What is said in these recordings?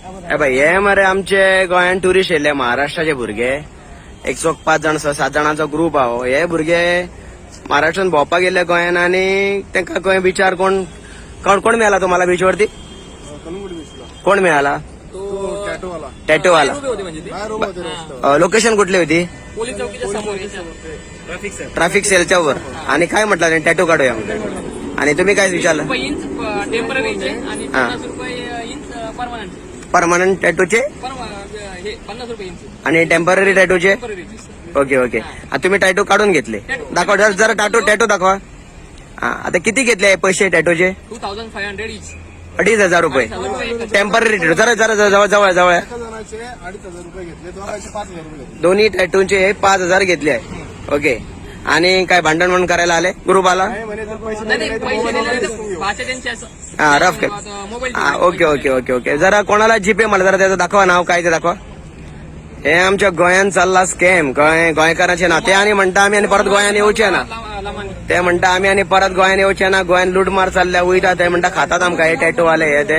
हे बाय, हे मरे आमचे गोंयान टुरिस्ट येयल्ले महाराष्ट्राचे भुरगे. एक चोग पांच जाण, स सात जाणांचो ग्रुप आहो. हे भुरगे महाराष्ट्रान भोंवपाक गेल्ले गोंयान आनी तांकां खंय बिचार कोण कोण कोण मिळाला तुम्हाला बीचवरती? कलंगूट बीचला. कोण मिळाला? तो टॅटो वाला. टॅटो वाला. उभे होते म्हणजे ते. बाहेर उभा होते रस्त्यावर. लोकेशन कुठली होती? पोलीस चौकीच्या समोर. ट्रॅफिक सेलच्या वर. आणि काय म्हटलं, टॅटो काढूया आणि तुम्ही काय विचारलं? रुपये इंच टेम्पररीचे आणि हा. 50 रुपये इंच परमनंट. परमनंट टॅटूचे? हे 50 रुपये इंच. आणि टेम्पररी टॅटूचे? टेम्पररीचे. ओके ओके आता तुम्ही टॅटू काढून घेतले. दाखवा जरा, जरा टॅटू टॅटू दाखवा. हा, आता किती घेतले पैसे टॅटूचे? 2500 each. 2500 रुपये टेम्पररी टॅटू. जरा जरा जवळ जवळ जवळ. एका जणाचे 2500 रुपये घेतले, दोघांचे 5000 रुपये घेतले. दोन्ही टॅटूचे 5000 घेतले आहे. ओके, आणि काय भांडण म्हणून करायला आले ग्रुप आला? नाही म्हणे, जर पैसे नाही दिले नाही, नाही तर पैसे मोबाईल दिले नाही हिसकून तर घेऊ. भाषा त्यांची असं हा, रफ कर. मोबाईल. हा, ओके ओके ओके ओके जरा कोणाला जीपे मला जरा त्याचं दाखवा, नाव काय ते दाखवा. हे आमच्या गोंयान चालला स्कॅम गोंय गोंयकाराचे ना. ते आणि म्हणटा आमी आनी परत गोंयान येवचे ना. ते म्हणटा आमी आनी परत गोंयान येवचे ना, गोंयान लुटमार चालल्या, वयता. ते म्हणटा खातात आमकां हे टॅटू वाले हे ते.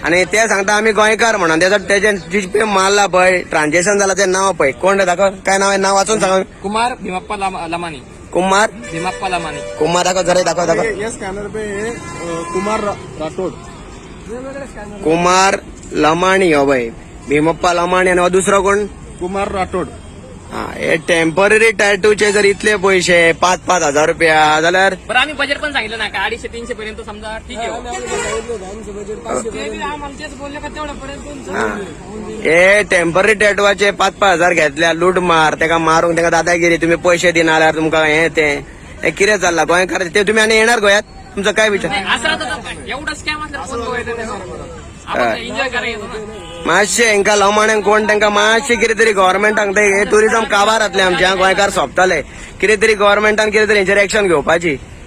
आणि ते सांगता आमी गोंयकार म्हणून. तेजो तेजे जीपे मारला पळय, ट्रान्झेक्शन जाला, ते नाव पळय कोण रे, दाखव काय नाव आहे. नाव वाचून सांग. कुमार भीमप्पा लमानी. कुमार भीमप्पा लमानी. कुमार, दाखव जरा, दाखव दाखव. ये स्कॅनर पे हे कुमार राठोड. कुमार लमाणी, हो बाई, भीमप्पा लमाणी. आणि हो दुसरो कोण? कुमार राठोड. हा, हे टेम्पररी टॅटूचे जर इतले पैसे 5-5 हजार रुपया जाल्यार बरं, आम्ही बजेट पण सांगितलं ना का 250-300 पर्यंत समजा ठीक आहे हो. हा. हे टेम्पररी टॅटवाचे 5-5 हजार घेतल्या, लूट मार, तेका मारूंक, तेका दादागिरी, तुम्ही पैसे दिना जाल्यार तुमकां हे ते. हे कितें चल्ला गोंयकार? ते तुम्ही आनी येणार गोंयांत? तुमचो काय विचार? नाही, असं राहतं तर एवढा स्कॅम असल्यावर कोण गोवा येतं नाही. आपण एन्जॉय करायला येतो ना. मातशें हेंका लमाण्यांक कोण तांकां मातशें कितें तरी गव्हर्मेंटाक, ते हे टुरिझम काबार जातलें आमचें. गोंयकार सोंपतले. कितें तरी गव्हर्मेंटान कितें तरी हेंचेर एक्शन घेवपाची.